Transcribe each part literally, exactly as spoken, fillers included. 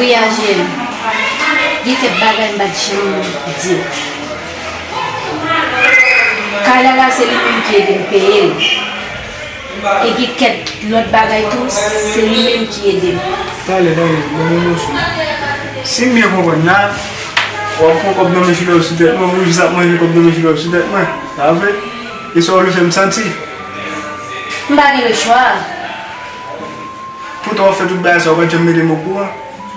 P A G M, gen kèk bagay m pa t janm di w. Kay la la, se li menm ki ede m peye l. E gen kèk lòt bagay tou, se li menm ki ede m. Talè, talè, ban mwen yon sou. Si m byen konprann la, w ap pran kòb nan men Chilò sou tèt mwen, ou jis ap manje kòb nan men Chilò sou tèt mwen. Sa vre? E sa w vle fè m santi? M pa gen lechwa. Poutan w ap fè tout bagay sa, ou pa t janm mete m okouran.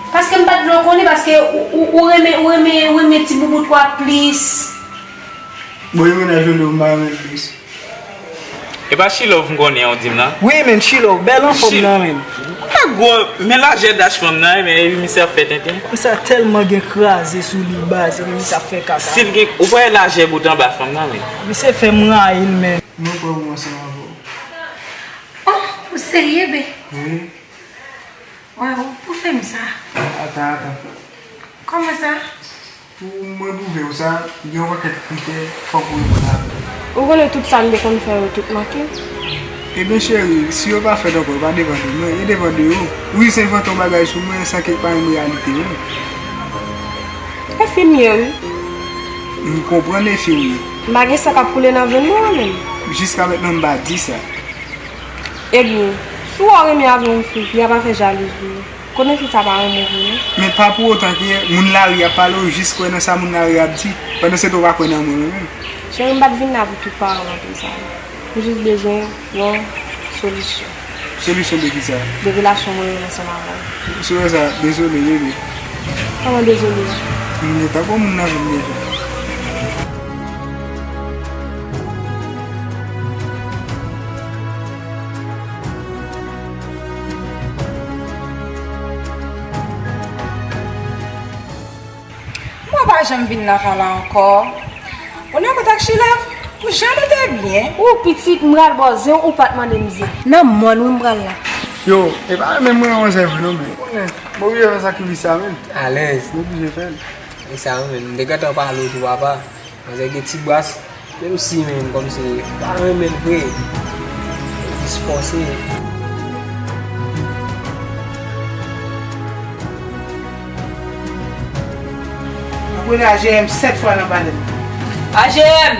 Paske m pa t vle w konnen, paske ou, ou, ou renmen, ou renmen, ou renmen ti boubout ou a plis. Bon, e mennaj ou li, ou pa renmen l plis. E pa Chilove m konnen an w di m lan? Wi, men Chilove, bèl anfòm nan, men. Ou pa gwo, men lajè dach fanm nan, men epi misye ap fè tenten. Misye tèlman gen kraze sou li, baz, epi misye ap fè kaka. Si l gen, ou pa wè lajè bout anba fanm nan, men. Misye fè m rayi l, men. Mwen pran pou ansanm avè w. Oh, ou serye, be? Wi. Waw, ou fè m sa. Atan, atan. Kòman sa? Pou mwen pwouve w sa, gen yon pakèt kritè, fòk ou reponn avè m. Ou konnen tout sa m te konn fè yo tout manke. Ebyen cheri, si yo pa fèt ankò, yo pa depann de mwen, yo depann de ou. Ou jis envante yon bagay sou mwen san ke l pa menm reyalite menm. E fi m ye wi. M konprann e fi w ye. M pa gen san k ap koule nan venn mwen an menm. Jiska mentnan m pa di sa. Ebyen, si w wè w renmen avè yon fi, fi a pa fè jalouzi. Konnen fi sa pa renmen w vre non. Men pa pou otan ke moun lari ap pale, ou jis kwè nan sa moun lari ap di, pandan se tan ou pa kwè nan mwen menm. Cheri, m pa t vin la pou tout pawòl anpil sa yo. M jis bezwen yon solisyon. Solisyon de kisa? De relasyon mwen menm ansanm avè w. Si w wè sa, dezole, bebe. Kòman dezole? M gentan gon moun nan vi m deja. Mwen pa janm vin nan kay la ankò. Ou nan kontak Chilove? Ou jan nou te byen? Ou pitit, m pral ba w zen, ou pa t mande m zen. Nan mòn wi m pral la. Yo, e pa menm mwen manzè vre non, men. Bon, oblije fè sakrifis sa menm. Alèz. Oblije fè l. E sa menm, m te gentan pale w tou, papa. Manzè gen ti bras, menm si menm kòmsi pa renmen l vre, li jis fòse. M ap rele A G M sèt fwa nan palè m. A G M!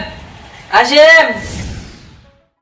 A G M!